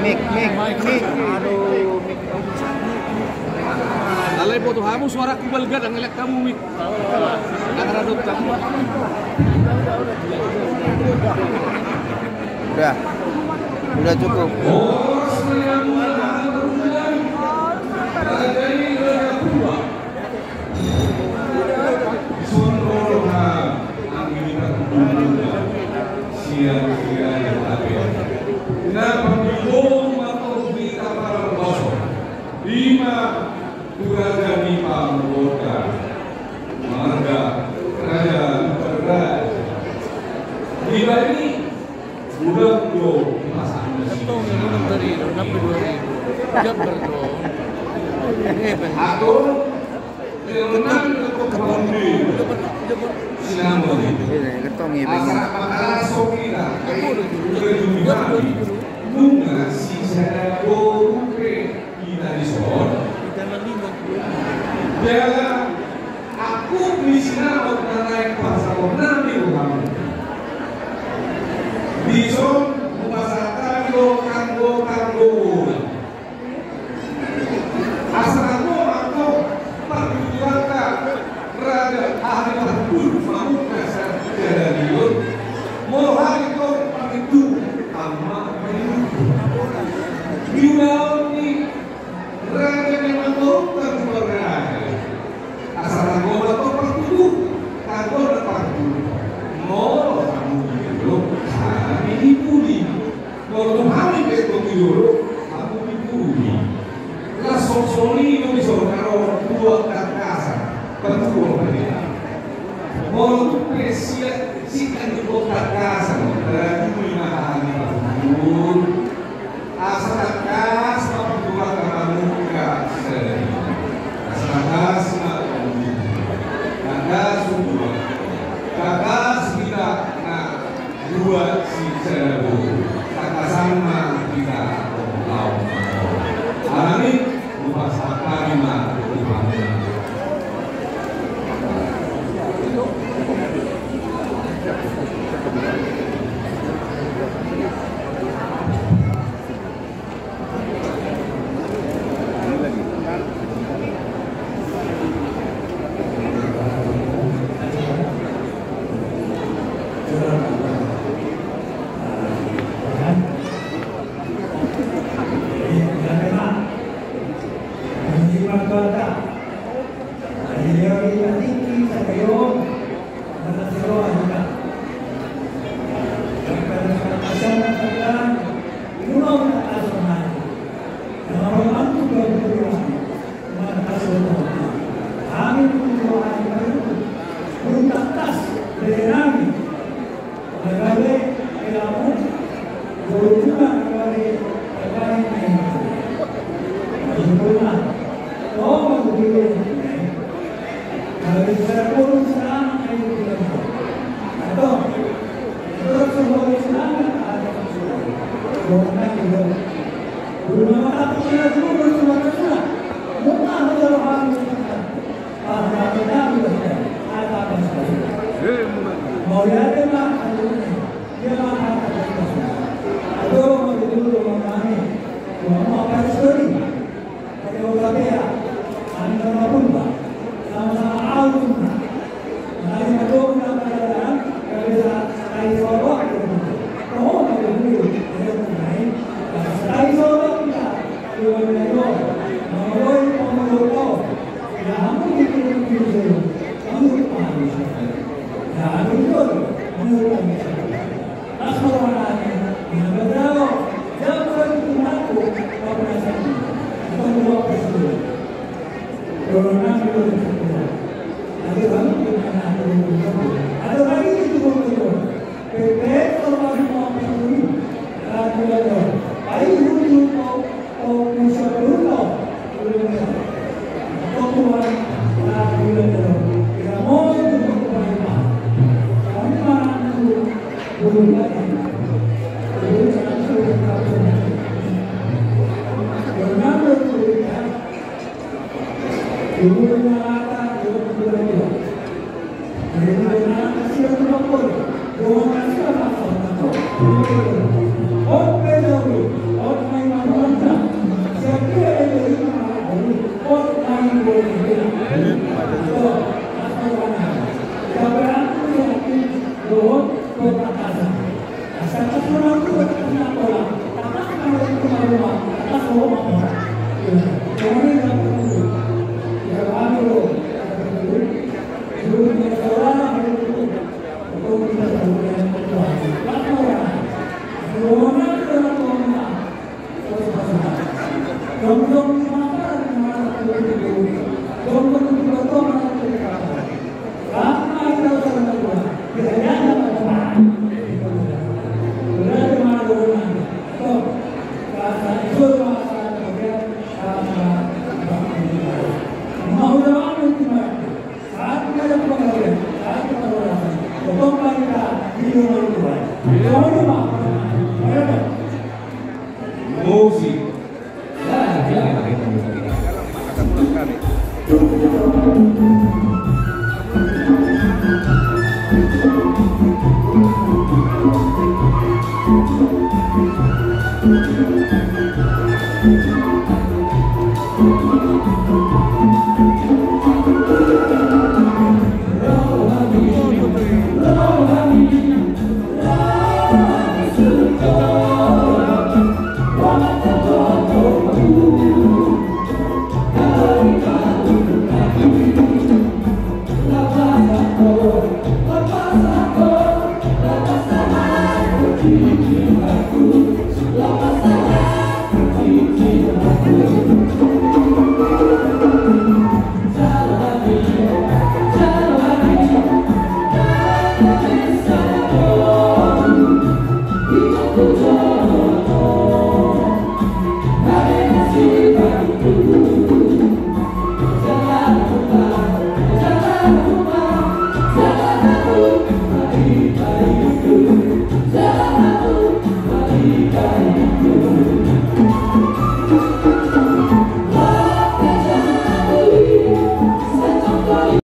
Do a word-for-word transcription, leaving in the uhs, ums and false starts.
Mik, mik, mik. Aduh, mik. Alai boto hamu suaraku balga, dang elek hamu mik. Dang radot hamu. Udah. Udah cukup. Dison ro do hami anggi ni parhundulhon sian Sirait Ape. Na parjolo ma torus hita parnabason. Ima tu raja ni pamoruonta, marga Raja Lumban Raja. Dibahen i Udah do dipasang di sini. Getong ya, minum dari itu, enam puluh dua ribu. Gambar dong. Ini apa? Atau, sinamot itu. Iya, getong ya, asal pengen. Apa kalah sokira? Udah jumpa. Nunga sisa ada boru pe. Hita dison. Jala angkup ni sinamot na naeng pasahaton nami tu hamu. Dison hupasahat hami do tanggo-tanggo. Asa tanggo ma antong partuturanta raja, aha ni, parhundul mamungka sian jala ni on. Molo hami tong parhundul ama ni. Di ulaon ni raja ni mantorutkan tu raja. Asa tanggo ma antong partutur, tanggo na partutur. Molo hamu di jolo, hami di pudi. Molo tu hami pe antong di jolo, hamu di pudi. Laos songon i do dison, ro dua tangkasan, partutur pernah. Molo tu pe sian, sian di tangkasan, berarti lima hami partutur. Asa tangkas ma partuturanta mamungka sadari. Asa tangkas ma, tangkas ma, tangkas hita na dua sisada boru. Tangkasan ma hita laho. Alani i hupasahat hami ma tu Tuhan. Musik.